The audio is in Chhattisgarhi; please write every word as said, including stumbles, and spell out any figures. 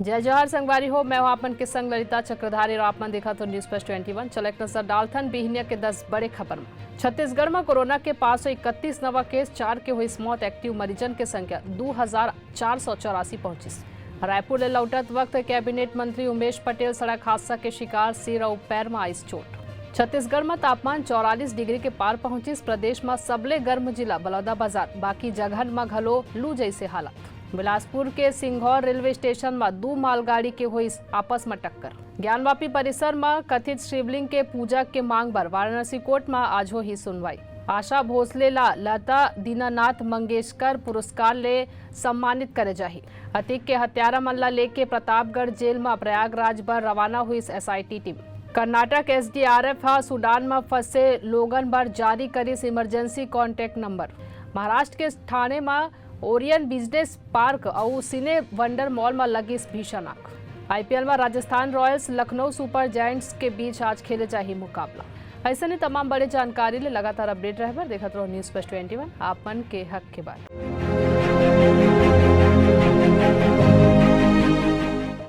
जय जोहार संगवारी हो, मैं हूं आप मन के संग ललिता चक्रधारी और आप मन देखत हो News Flash twenty one। चलो एक नजर डालथन बिहनिया के दस बड़े खबर में। छत्तीसगढ़ में कोरोना के पाँच सौ इकतीस नवा केस, चार के होइस मौत, एक्टिव मरीजन के संख्या दू हजार चार सौ चौरासी पहुंचिस। रायपुर ले लौटत वक्त कैबिनेट मंत्री उमेश पटेल सड़क हादसा के शिकार, सिर अउ पैर में आइस चोट। छत्तीसगढ़ में तापमान चौवालीस डिग्री के पार पहुंचिस। प्रदेश में सबले गर्म जिला बलौदाबाजार, बाकी जगहन में घलो लू जैसे हालत। बिलासपुर के सिंघौर रेलवे स्टेशन म दू मालगाड़ी के होइस आपस म टक्कर। ज्ञानवापी परिसर म कथित शिवलिंग के पूजा के मांग बर वाराणसी कोर्ट म आज होही सुनवाई। आशा भोसले ला लता दीनानाथ मंगेशकर पुरस्कार ले सम्मानित करे जाही। अतीक के हत्यारा मन ला लेके प्रतापगढ़ जेल म प्रयागराज बर रवाना हुइस एसआईटी टीम। कर्नाटक एसडीआरएफ ह सूडान म फंसे लोगन बर जारी करिस इमरजेंसी कॉन्टैक्ट नंबर। महाराष्ट्र के ठाणे म ओरियन बिजनेस पार्क अउ सिने वंडर मॉल म लगिस भीषण आग। आईपीएल म Rajasthan Royals Lucknow super giants के बीच आज खेले जाही मुकाबला। अइसने तमाम बड़े जानकारी ले लगातार अपडेट रहे बर देखत रहो News Flash twenty one, आप मन के हक के बात।